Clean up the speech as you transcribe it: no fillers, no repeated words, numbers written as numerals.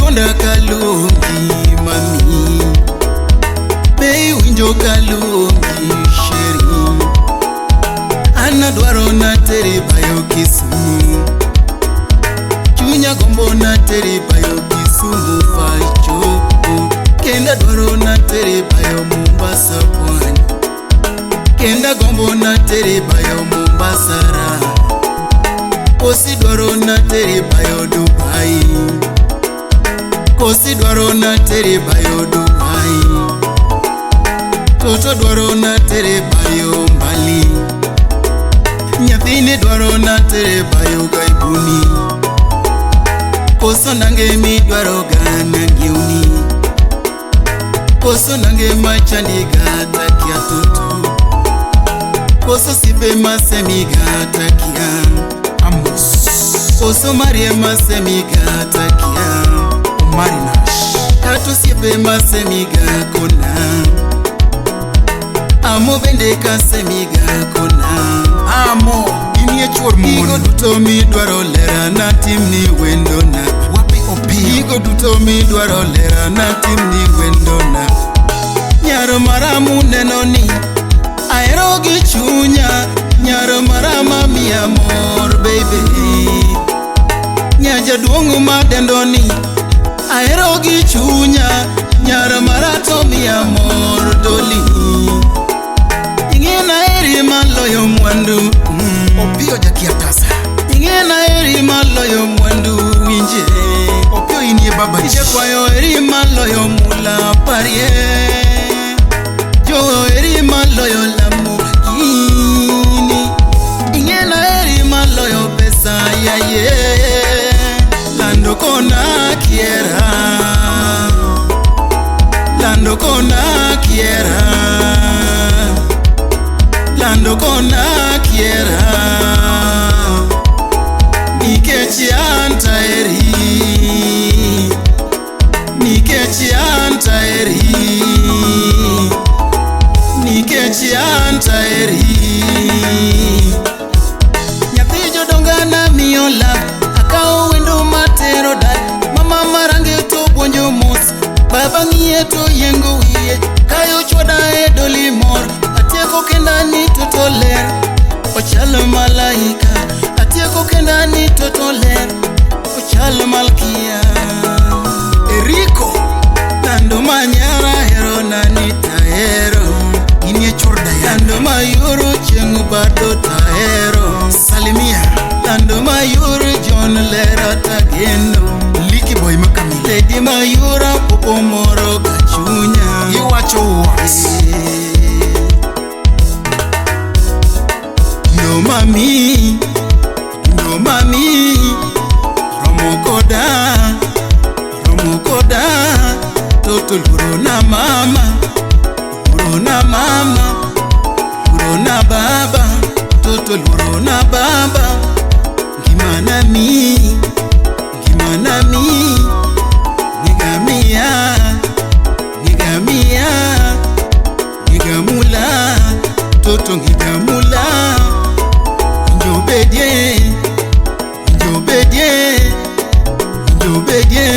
duonda kaluongi mami? Be iwinjo kaluongi chérie? An adwaro nateri bayo Kisumu. Chunya gombo nateri bayo Kisumu pacho. Kendo adwaro nateri bayo Mombasa pwani. Kendo agombo nateri bayo Mombasa raha. Kosi dwaro nateri bayo Dubai. Kosi dwaro nateri bayo Dubai. Toto dwaro natere bayo mbali. Nyathini dwaro natere bayo gaibuni. Koso nange midwaro ga nang'iewni. Koso nange machandi ga takia toto. Koso sipe masemi ga takia. Amos. Koso marie masemi ga takia. Omari Nash. Kato siepe masemi ga kona. Amo bende kasemi ga kona. Amo, inie chuor Gigo mon. duto midwaro lera natimni wendona. Wapi Opiyo. Gigo duto midwaro lera natimni wendona. Nyaro maramu neno ni ahero gi chunya. Nyaro marama miya mor baby. Nyajaduong' madendo ni ahero gi chunya. Nyaro mara to miya mor doli. Ing'e heri maloyo mwandu. Opiyo jakiatasa. Ing'e heri maloyo mwandu winje. Opiyo inie baba ji. Jakwayo heri maloyo mula parie. Jo heri maloyo Lamborghini. Ing'e heri maloyo pesa yaye. Lando kona kiera. Lando kona kiera. Lando kona kiera. Nikech an taheri. Nikech an taheri. Nikech an taheri. Nyathi jodonga na miyo love. Akawo wendo matero dal. Mama marange to buonjo mos. Baba ng'iye to yiengo wiye. Kayo chwada e doli mor. Atieko kenda ni toto ler. Ochalo malaika. Atieko kenda ni toto ler. Ochalo malkia. Eriko. Lando manyara hero nani tahero. Inie chuor Diana. Lando mayoro chieng' bado tahero. Salimia. Lando mayoro John lera tageno. Liki boy makamili. Lady mayura popo moro ga chunya. Iwacho what? No mami, no mami, romo koda, romo koda, toto luoro na mama, luoro na mama, luoro na baba, toto luoro na baba, ngima na mi, ngima na mi, nigamia, nigamia, nigamula, toto ngigamula. Njobedie, njobedie, njobedie.